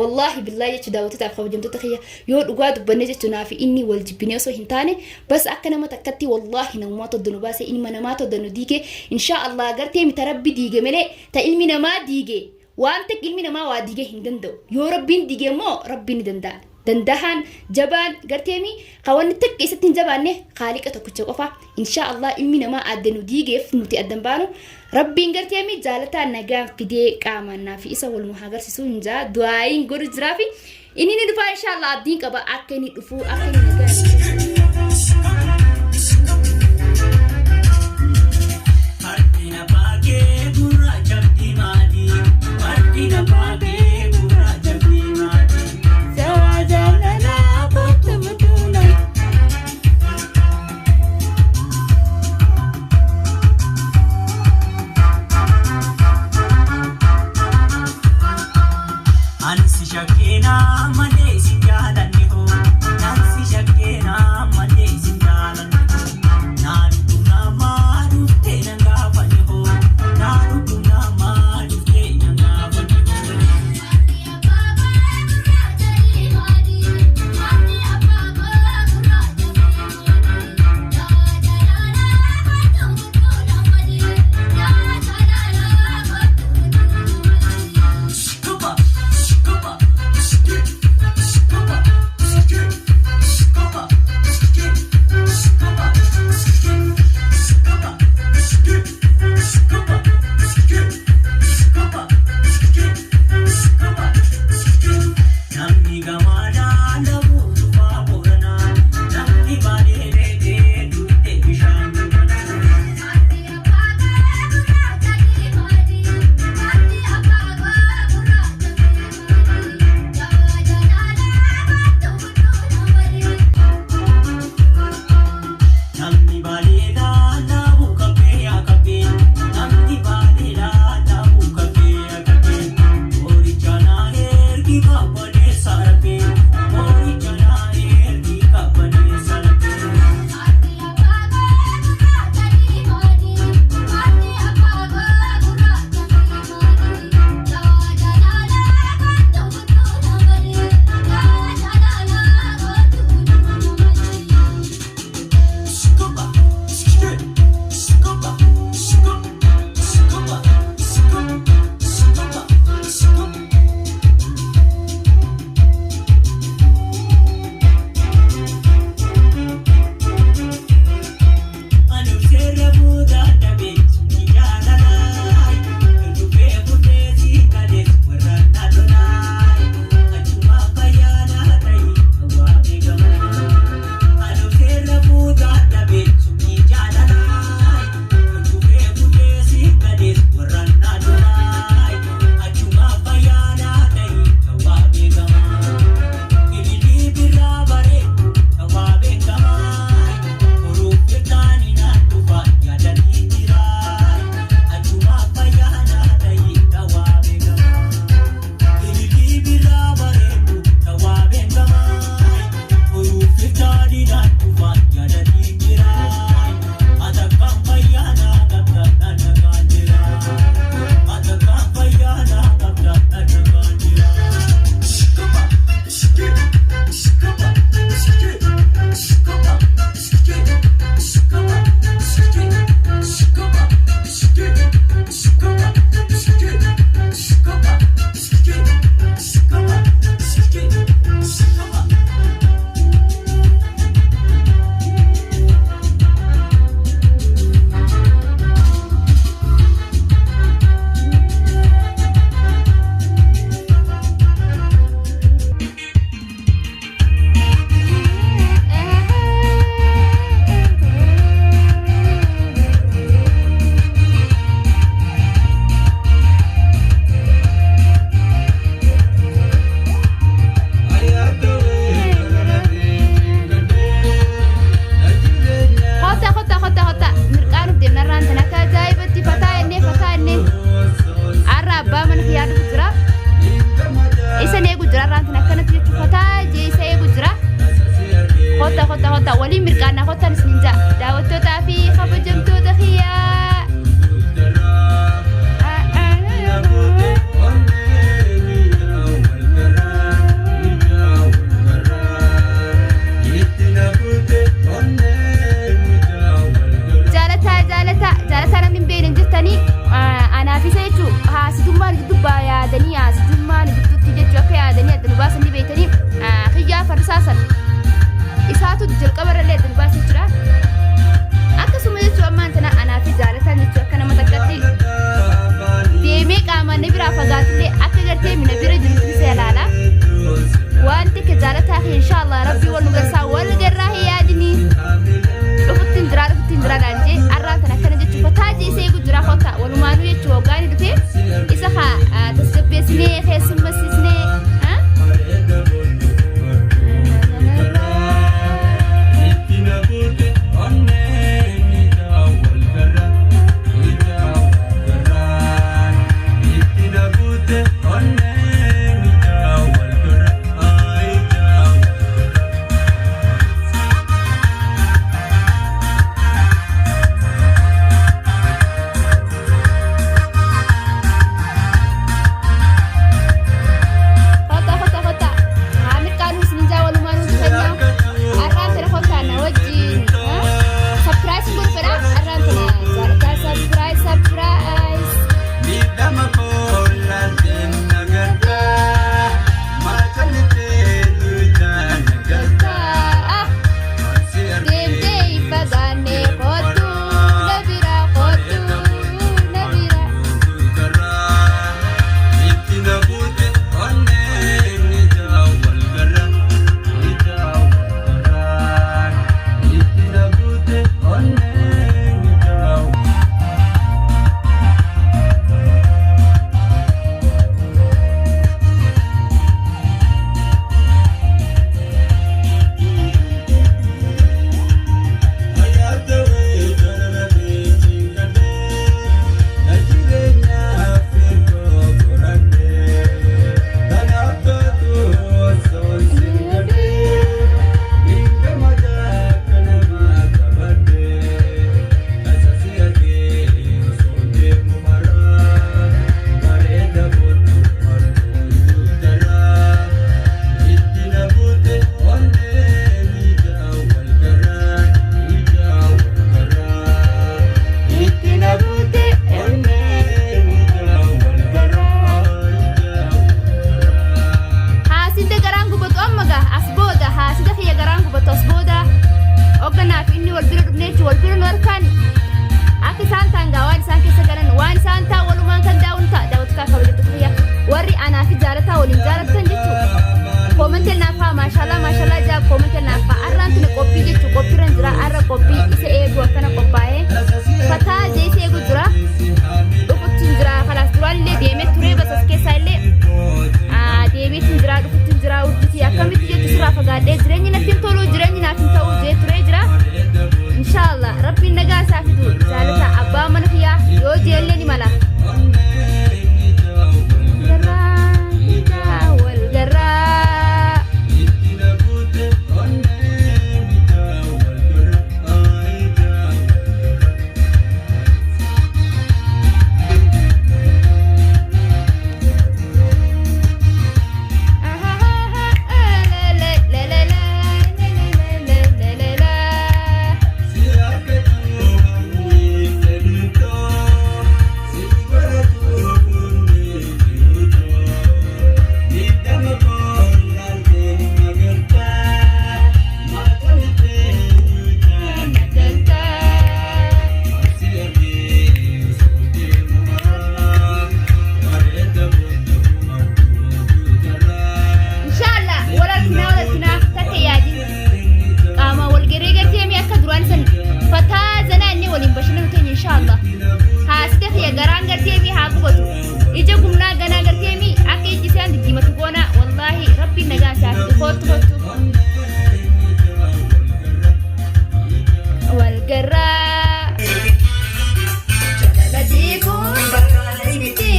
Wallaahi billaahi jechu daawwattootaaf kabajamtoota kiyya yoo dhugaa dubbanne jechu naafi inni wal jibbinee osoo hin taane bas akka nama takkatti wallaahi namumaatu adda nu baase ilma namaatu adda nu diige inshaa Allah gartee mita rabbi diige malee ta ilmi namaa diige waan takka ilmi namaa waa diigee hin danda'u yoo rabbiin diige immoo rabbiin ni danda'a dandahaan jabaan garteemi ka wanni takka isatti hin jabaanne kaaliqa tokkicha qofa inshaa Allah ilmi namaa adda nu diigeef nuti addan baanu rabbiin garteemi jaalataa nagaan fidee qaamaan naafi isa wal nu haa agarsiisuu hin jaa du'aayiin godhu jiraafi inni ni dhufaa inshaa Allah abdiin qaba akka inni dhufuu akka inni nagaan Martina baakee gurraacha diimaati. Martina baakee gurraacha diimaati. Sawaa jaalalaa kottu mutuuna. Ani si shakkeenaa malee si jaalanne hoo. Naan si shakkeenaa malee si jaalanne hoo. Naa dhukkubnaa maa dhuftee nan gaafanne hoo. Naa dhukkubnaa maa dhuftee nan gaafanne hoo. Scuba, scuba, ski, scuba, ski, scuba, ski, scuba, ski, scuba, ski, scuba, ski, scuba, ski, scuba, ski. Namni gamaadhaa lamuutu baaburanaa, namni baadhee dheedhee duutee bishaan gubanaa. Namni baaleedhaa laabuu qabee yaa qabee. Namni baaleedhaa laabuu qabee yaa qabee. Mooricha naa ergi qabbaneessa rabee. Mooricha naa ergi qabbaneessa rabee. Scuba, ski, scuba, scuba, scuba, scuba, scuba, scuba. Ani seera booda dhabe ni jaalalaay. Dhufee fuudhee si kalees warra naannolaay. Achuma fayyaanaa ta'i hawaa beekamaa. Ani seera booda dhabe ni jaalalaay. Dhufee fuudhee si kalees warra naannolaay. Achuma fayyaanaa ta'i hawaa beekamaa. Ililii biraa bareedu hawaa beekamaa. Oruuf iltaani naan dhufa yaadanii jira. Achuma fayyaanaa ta'i hawaa beekamaa. Ililii biraa bareedu hawaa beekamaa. Oruuf iltaani naan dhufa yaadanii jira. Atakkaan fayyaanaa qabda dhanagaan jira. Atakkaan fayyaanaa qabda dhanagaan jira. Scuba, ski, scuba, ski, scuba, ski, scuba, ski, scuba, ski, scuba, ski, scuba, ski, scuba, ski, scuba. Kota kota kota kota mirqaanuuf deemna irraan tan akka ajaa'ibatti fataa ennee fataa ennee har'a abbaa mana kiyyaa dhufu jira isa eegu jira irraan tan akkanatti jechuun fataa jee isa eegu jira kota kota kota waliin mirqaannaa kotaan isin jaa daawwattootaa fi kabajamtoota kiyyaa. Akka naaf inni wal bira dhufne jechuun wal bira nu harkaan akka isaan ta'an gaa waan isaan keessa galan waan isaan ta'an walumaan kan daawun ta'a daawwattoota kabajattoota kiyya warri anaa fi jaalataa waliin jaalattan jechuudha. Koomentii naaf haa maashaallah maashaallah jaa koomentii naaf haa arraan tuni qophii jechuun qophiirra jira arra qophii isa eegu akkana qophaa'ee fataa jee isa eegu jira dhufutti hin jira kalaas duraan illee deemee turee basas keessaa illee deebiitti hin jira dhufutti hin jira urjitii akkamitti jettu sirraa fagaadhee jireenyi natti hin tolu jireenyi naaf hin ta'u jee turee jira inshaallah rabbiin nagaa isaa fidu jaalata abbaa mana kiyyaa yoo jeellee ni mala. Garraa wal garraa. Inshallah wal arginaa wal arginaa takka yaadin qaama wal garee gartee akka duraan san fataa zanaa inni waliin bashannanu keenya inshallah haasita kiyya garaan gartee mi haa gubatu ija gumnaa ganaa gartee mi akka ijji isaan diddiimatu goona wallaahi rabbiin nagaa isaa fidu kootu kootu wal garraa jaalala diiguun bakka miti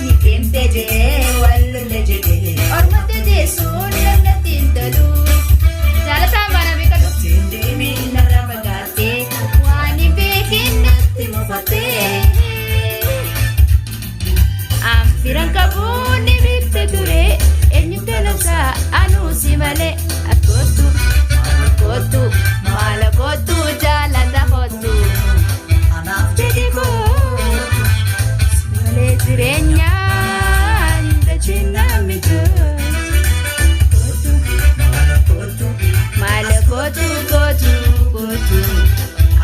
ni deemte jee wal lolle jedhee ormatti deessuun lallatti hin tolu jaalataan baana beekadhu deebiin narra fagaattee waan hin beekin natti mufattee Anfiran qabu ni bitte ture eenyutti labsa anuu si malee as kottu kottu maala kottu jaalata kottu jedhi kottu si malee jireenyaan dacheen namni jiru kottu maala kottu kottu kottu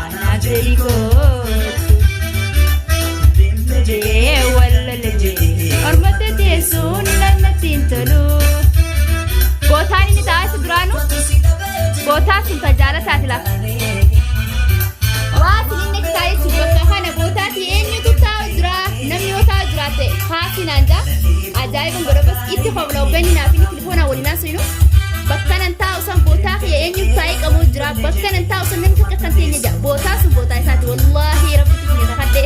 anaaf jedhi kottu. Ormatti teessuun natti hin tolu. Bootaan inni taa'aa isa duraanu bootaa sun tajaalataati lafa. Waa isin inni achi taa'ee jiru bakka kana bootaati eenyutu taa'u jira namni yoo taa'u jiraate haasi naan jaa ajaa'iban godha bas itti hobla hogganni naaf inni telefoonaan waliin haasofnu bakka nan taa'u san bootaa kiyya eenyutu taa'ee qabu jira bakka nan taa'u san namni takka kan teenye jira bootaa sun bootaa isaati wallaahi rabbitti isin kakadhe.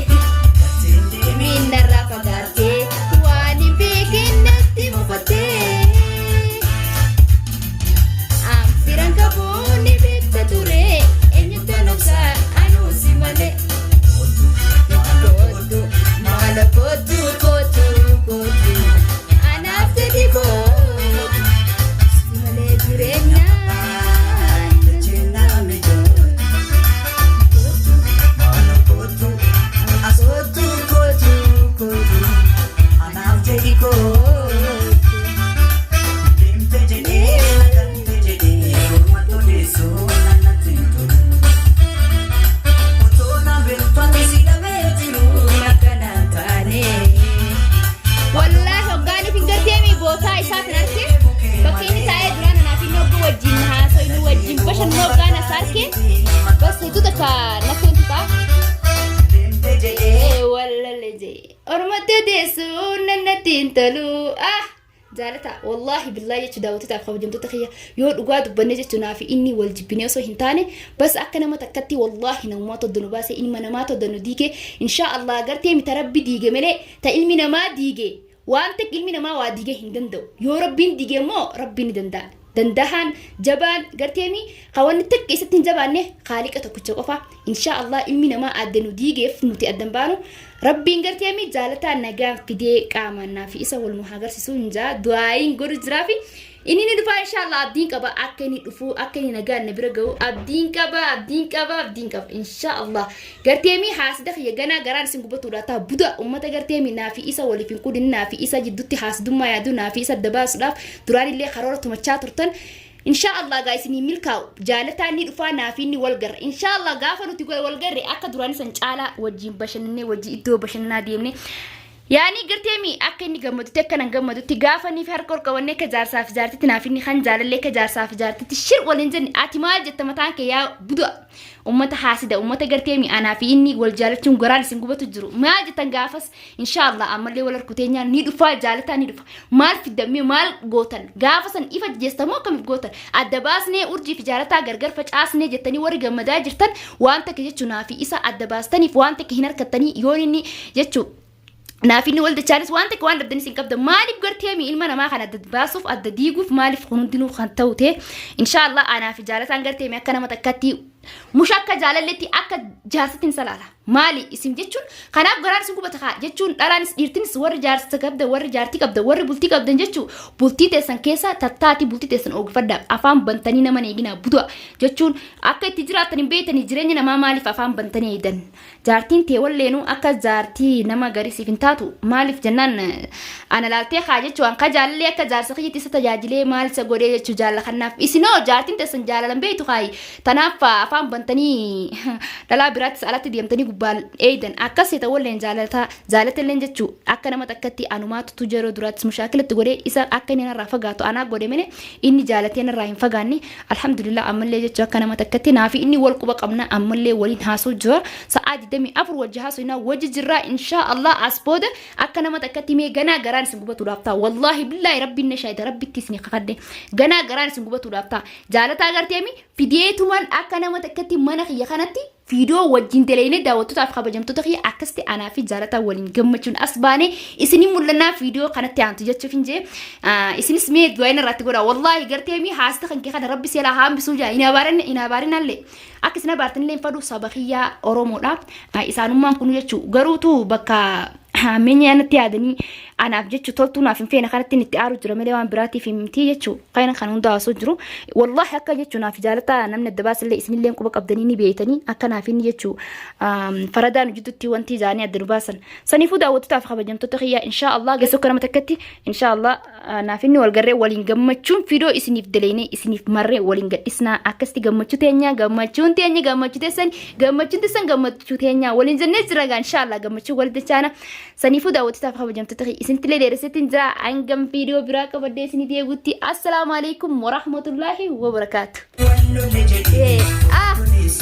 Miinarraa fagaattee waan hin beekin natti mufattee. Anfiran qabu ni beekta ture eenyutti anobsa anuu si malee. Kottu maala kottu kottu kottu anaaf jedhi kottu si malee jireenyaan Wallaahi hoggaaniif hin garteemi bootaa isaa kan arke bakka inni taa'ee duraan anaaf inni hogguu wajjin haasa'u inni wajjin bashannu hoggaan as arke bas hedduu takka natti wanti ta'a. Wallale jee ormatti odeessuun nannatti hin tolu ah jaalata wallaahi billaahi jechuu daawwatootaaf kabajamtoota kiyya yoo dhugaa dubbanne jechuu naafi inni wal jibbinee osoo hin taane bas akka nama takkatti wallaahi namumaa todda nu baase ilma namaa todda nu diige inshaa allah gartee mita rabbi diige malee ta ilmi namaa diige waan takka ilmi namaa waa diigee hin danda'u yoo rabbiin diige immoo rabbiin ni danda'a dandahaan jabaan garteemi ka wanni takka isatti hin jabaanne kaaliqa tokkicha qofa inshaa allah ilmi namaa adda nu diigeef nuti addan baanu rabbiin garteemi jaalataa nagaan fidee qaamaan naa fi isa wal nu haa agarsiisuu hin jaa du'aayiin godhu jiraa fi inni ni dhufaa inshaa allah abdiin qaba akka inni dhufu akka inni nagaan na bira ga'u abdiin qaba abdiin qaba abdiin qaba inshaa allah garteemi haasida kiyya ganaa garaan isin gubatuudha taa buda ummata garteemi naa fi isa waliif hin qudin naa fi isa jiddutti haasidummaa yaaduu naa fi isa adda baasuudhaaf duraan illee karoora tumachaa turtan. Inshaa Allah gaa isinii milkaa'u jaalataan ni dhufaa naaf inni wal garra. Inshaa Allah gaafa nuti wal garre akka duraanii san caalaa wajjin bashannanee wajjin iddoo bashannanaa deemnee Yaanii garteemi akka inni gammadutti akka nan gammadutti gaafa inni fi harka ol qabannee akka jaarsaa fi jaartitti naaf inni kan jaalallee akka jaarsaa fi jaartitti shir waliin jenne ati maal jetta mataan kee yaa buda ummata haasida ummata garteemi anaa fi inni wal jaalachuun garaan isin gubatu jiru maal jettan gaafas inshaallah ammallee wal harku teenyaa ni dhufaa jaalataa ni dhufa maal fiddammee maal gootan gaafa san ifa jeestamoo akkamiif gootan adda baasnee urjii fi jaalataa gargar facaasnee jettanii warri gammadaa jirtan waan takka jechuu naa fi isa adda baastaniif waan takka hin harkattanii yoon inni jechuu naaf inni wal dachaanis waan takka waan dhabdanis hin qabdan maaliif garteemi ilma namaa kan adda baasuuf adda diiguuf maaliif kun hundinuu kan ta'u ta'e inshaallah anaa fi jaalataan garteemi akka nama takkatti musha akka jaalalletti akka jaarsatti hin salaala maali isin jechuun kanaaf garaan isin gubata kaa jechuun dhalaanis dhiirtinis warri jaarsa qabda warri jaartii qabda warri bultii qabdan jechuu bultii teessan keessa tattaati bultii teessan oogifadha afaan bantanii nama hin eeginaa budaa jechuun akka itti jiraatan hin beektanii jireenya namaa maaliif afaan bantanii eedan Jaartiin tee walleenuu akka jaartii nama garii siif hin taatu maaliif jennaan ana laaltee kaa jechuu an ka jaalallee akka jaarsa kiyyatti isa tajaajilee maal isa godhee jechuu jaalla kannaaf isinoo jaartiin teessan jaalalan beektu kaayi tanaaf afaan bantanii dhalaa biraattis alatti deemtanii gubbaan eeydan akkas seeta walleen jaalata jaalatalleen jechuu akka nama takkatti anumaatu yeroo duraattis mushaakilatti godhee isa akka inni narraa fagaatu anaa godhe malee inni jaalatee narraa hin fagaanne Alhamdulillah ammallee jechuun akka nama takkatti naafi inni wal quba qabna ammallee waliin haasoo jira sa'aa 24 wajji haasofnaa wajji jirraa inshaa Allah as booda akka nama takkatti mee ganaa garaan isin gubatuudhaaf ta'a wallaahi billaahi rabbiin na shaahida rabbitti isin kakadhe ganaa garaan isin gubatuudhaaf ta'a jaalataa garteemi fideetuman akka nama takkatti mana kiyya kanatti Viidiyoo wajjin daleeynee daawwattootaa fi kabajamtoota kiyya akkasitti anaa fi jaalataa waliin gammachuun as baanee isinii mul'annaa viidiyoo kanatti aantu jechuuf hin jee isinis mee du'aa irratti godha wallaahi gartee mi haasita kan kee kana rabbi seelaa haambisuu jaa hin abaarin hin abaarinallee akka isin abaartanillee hin fadhu saba kiyyaa Oromoodha isaanummaan kun jechuu garuutu bakka hammeenya yaanatti yaadanii anaaf jechu toltuu naaf hin feene kanatti itti aaru jira malee waan biraatiif miti jechu kan kan hunda haasoo jiru wallaahi akka jechu naaf jaalataa namni adda baasillee isinillee quba qabdanii ni beeytanii akka naaf inni jechu faradaan hojjetutti wanti isaanii adda nu baasan saniifuu daawwattotaaf kabajamtoota kiyyaa inshaa Allah geessu akka nama takkatti inshaa Allah naaf inni wal garree waliin gammachuun fidoo isiniif daleynee isiniif marree waliin gadhisnaa akkasitti gammachuu teenya gammachuun teenya gammachuu teessan gammachuun teessan gammachuu teenya waliin jennee jira gaa inshaallah gammachuu wal dachaana saniifuu daawwattotaaf kabajamtoota kiyya isinittillee dheeressetti jira hangam viidiyoo biraa qabadhee isinii deebi'utti assalaamu alaikum warahmatullaahi wabarakaatu. Wallolle jedhee Ah. kunis.